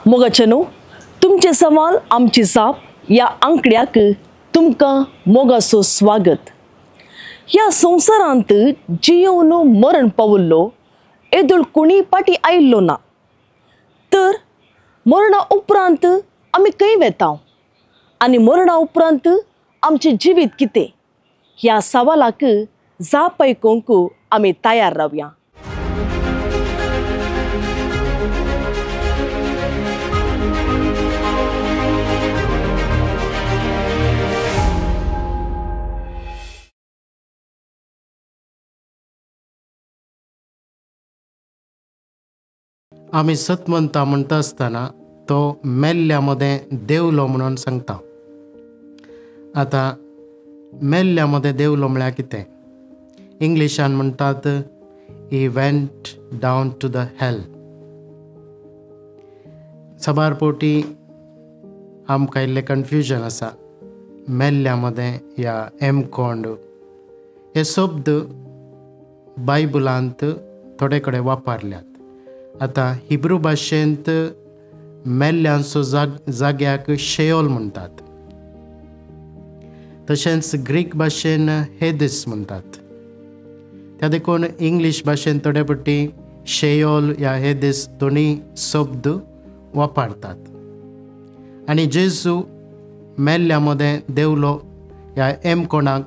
मोगाचेनो तुमचे सवाल आमची जाप ह्या आंकड्याक तुमकां मोगाचो स्वागत। ह्या संवसारांत जियोवन मरण पावल्लो येदोळ कोणी पाटी आयिल्लो ना, तर मरणा उपरांत आमी खंय वेता आनी मरणा उपरांत आमचें जिवीत कितें ह्या सवालाक जाप आयकूंक आमी तयार रावया। आमी सतमंता म्हणटा आसतना तो मेल्ल्या मदें देवलो म्हणून सांगता। आतां मेल्ल्या मदें देवलो म्हळ्यार कितें? इंग्लिशान म्हणटात he went down to the hell. साबार पोटी आमकां इल्लें कन्फ्युजन आसा मेल्ल्या मदें ह्या एमकोंड हे शब्द बायबलांत थोडे कडेन वापरल्यात। आतां हिब्रू भाशेंत मेल्ल्यांचो जाग्याक शेयोल म्हणटात, तशेंच ग्रीक भाशेन हेदीस म्हणटात। त्या देखून इंग्लीश भाशेन थोडे पट्टी शेयोल ह्या हेदीस दोनूय शब्द वापरतात। आनी जेजू मेल्ल्या मदें देवलो ह्या एमकोणाक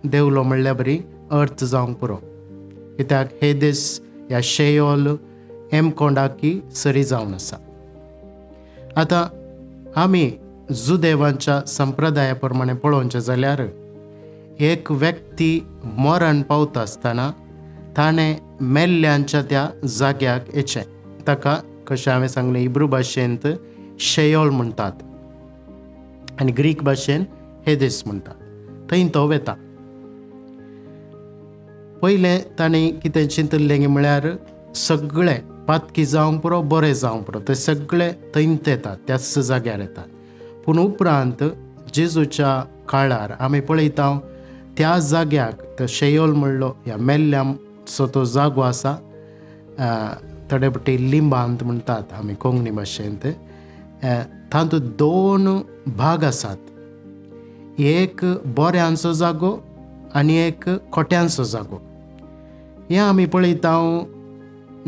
देवलो म्हणल्यार बरी अर्थ जावंक पुरो, कित्याक हेदीस ह्या शेयोल एमकोंडाकी सरी जावन आसा। आतां आमी जुदेवांच्या संप्रदाया प्रमाणे पळोवचें जाल्यार एक व्यक्ती मरण पावता आसतना ताणें मेल्ल्यांच्या त्या जाग्याक येचें, ताका कशें हांवें सांगलें हिब्रू भाशेंत शेयोल म्हणटात आनी ग्रीक भाशेन हेदीस म्हणटात, थंय तो वेता। पयलें ताणें कितें चिंतलें म्हळ्यार सगळे पातकी जावंक पुरो बरें जावंक पुरो ते सगळे थंयच येतात, त्याच जाग्यार येतात। पूण उपरांत जेजूच्या काळार आमी पळयता त्या जाग्याक तो शेयोल म्हणलो ह्या मेल्ल्याचो तो जागो आसा, थोडे पटी लिंबांत म्हणटात आमी कोंकणी भाशेंत, तातूंत दोन भाग आसात, एक बऱ्यांचो जागो आनी एक खोट्यांचो जागो। हें आमी पळयता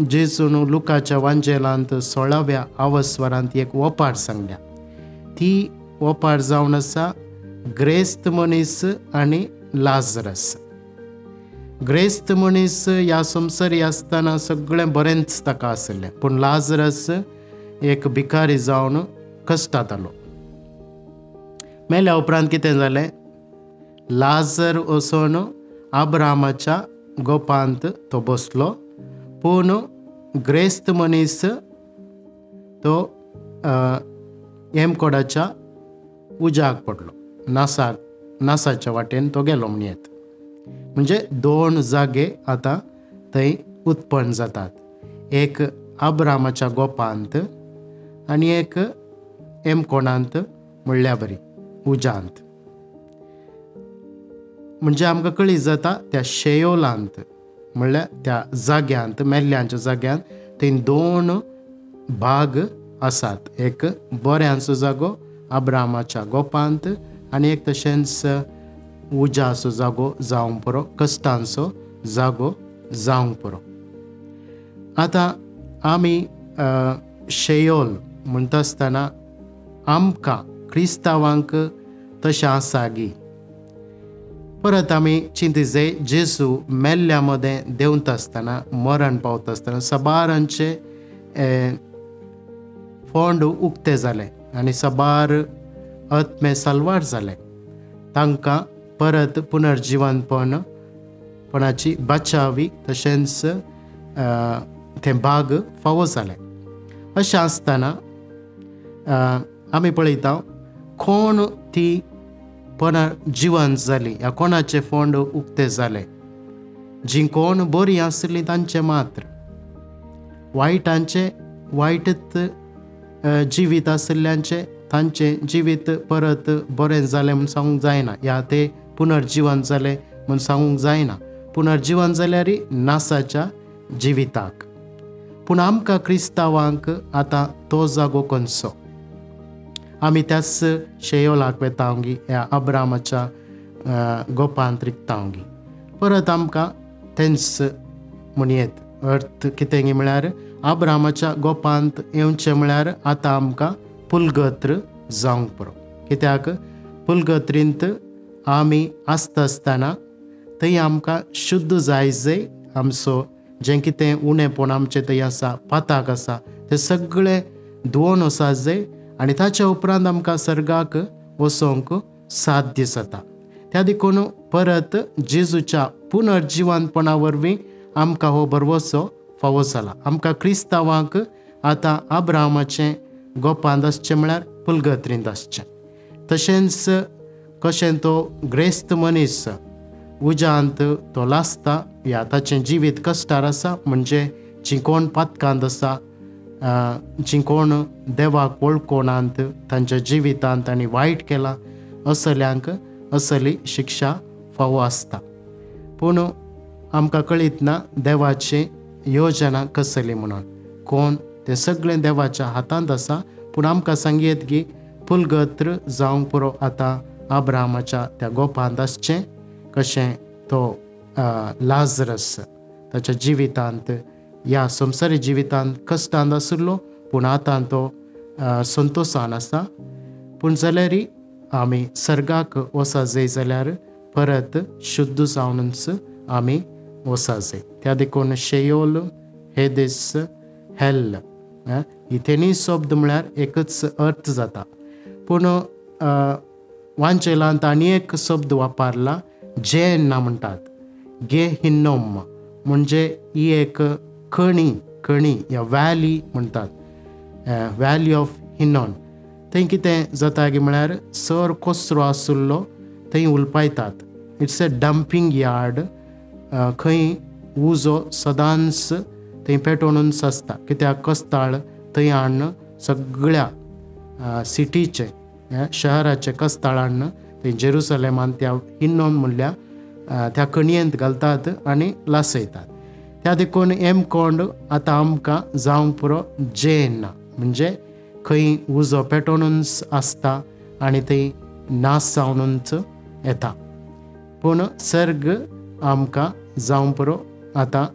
जेजून लुकाच्या वांजेलांत 16व्या आवस्वरांत एक ओपार सांगल्या, ती ओपार जावन आसा ग्रेस्त मनीस आनी लाजरस। ग्रेस्त मनीस ह्या संवसारी आसतना सगळें बरेंच ताका आसलें, पूण लाजरस एक भिकारी जावन कश्टातालो। मेल्या उपरांत कितें जालें, लाजर वचून आब्रामाच्या गोपांत तो बसलो, पूण ग्रेस्त मनीस तो एमकोडाच्या उज्याक पडलो, नासाच्या वाटेन तो गेलो म्हणयेत। म्हणजे दोन जागे आतां थंय उत्पन्न जातात, एक आब्रामाच्या गोपांत आनी एक एमकोणांत म्हणल्या बरी उज्यांत। म्हणजे आमकां कळीत जाता त्या शेयोलांत म्हणल्यार त्या जाग्यांत मेल्ल्यांच्या जाग्यांत थंय दोन भाग आसात, एक बऱ्यांचो जागो आब्रामाच्या गोपांत आनी एक तशेंच उज्याचो जागो जावंक पुरो, कश्टांचो जागो जावंक पुरो। आतां आमी शेयोल म्हणटा आसतना आमकां क्रिस्तांवांक तशें आसा गी? परत आमी चिंती जाय जेजू मेल्ल्या मदें देंवता आसतना मरण पावता आसतना साबारांचे फोंड उक्ते जाले आनी साबार आत्मे साल्वार जाले, तांकां परत पुनर्जिवनपण पणाची बचावी तशेंच तें भाग फावो जालें। अशें आसतना आमी पळयता कोण ती पुनर्जिवन जाली ह्या कोणाचे फोंड उक्ते जाले, जीं कोण बरीं आसलीं तांचें मात्र, वायटांचें वायटच जिवीत आशिल्ल्यांचें तांचें जिवीत परत बरें जालें म्हूण सांगूंक जायना, ह्या ते पुनर्जिवन जालें म्हूण सांगूंक जायना। पुनर्जिवन जाल्यार नासाच्या जिविताक, पूण आमकां क्रिस्तांवांक आतां तो जागो खंयचो? आमी त्याच शेयोलाक वेतावंगी, ह्या अब्रामाच्या गोपांत रिगतावंगी. परत आमकां तेंच म्हणयेत अर्थ कितें म्हळ्यार अब्रामाच्या गोपांत येवचें म्हळ्यार आतां आमकां पुलगत्र जावंक पुरो. कित्याक पुलगत्रींत आमी आसता आसतना थंय आमकां शुद्ध जाय जंय आमचो जें कितें उणेपण आमचें थंय आसा, पाताक आसा, तें सगळें धुवन वचा जाय आनी ताच्या उपरांत आमकां सर्गाक वचोंक साध्य जाता. त्या देखून परत जेजूच्या पुनर्जिवनपणा वरवीं आमकां हो भरवसो फावो जाला. आमकां क्रिस्तांवांक आतां अब्रामाचें गोपांत आसचें म्हळ्यार पुलगत्रींत आसचें. तशेंच कशें तो ग्रेस्त मनीस उज्यांत तो लासता या ताचें जिवीत कश्टार आसा, म्हणजे जीं कोण पातकांत आसा, जीं कोण देवाक वळखोनांत, तांच्या जिवितांत तांणी वायट केलां असल्यांक असली शिक्षा फावो आसता. पूण आमकां कळीत ना देवाची योजना कसली म्हणून, कोण तें सगळें देवाच्या हातांत आसा. पूण आमकां सांगयेत की पुलगत्र जावंक पुरो आतां अब्रामाच्या त्या गोपांत आसचें. कशें तो लाजरस ताच्या जिवितांत ह्या संवसारी जिवितांत कश्टांत आशिल्लो, पूण आतां तो संतोशान आसा. पूण जाल्यारय आमी सर्गाक वचा जाय जाल्यार परत शुद्ध जावनच आमी वचा जाय. त्या देखून शेयोल, हेदेस, हेल ही तेनी शब्द म्हळ्यार एकच अर्थ जाता. पूण वांचेलांत आनी एक शब्द वापरला, जेन्ना म्हणटात गे हिन्नोम, म्हणजे ही एक खणी, खणी या व्हॅली म्हणटात, व्हॅली ऑफ हिनॉन. थंय कितें जाता की म्हळ्यार सर कोसरो आशिल्लो थंय उलपायतात. It's a dumping yard, खंय उजो सदांच थंय पेटोवनूच आसता. कित्याक कस्ताळ थंय हाडून सगळ्या सिटीचे, शहराचे कस्ताळ हाडून थंय जेरुसलेमान त्या हिन्नॉन म्हणल्या त्या खणयेंत घालतात आनी लासयतात. त्या देखून हेमकोंड आतां आमकां जावंक पुरो जेन्ना, म्हणजे खंय उजो पेटोवनूच आसता आनी थंय नाश जावनूच येता. पूण सर्ग आमकां जावंक पुरो आतां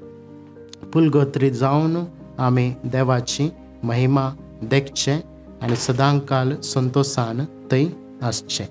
पुलगोत्री जावन आमी देवाची महिमा देखचें आनी सदांकाल संतोशान थंय आसचें.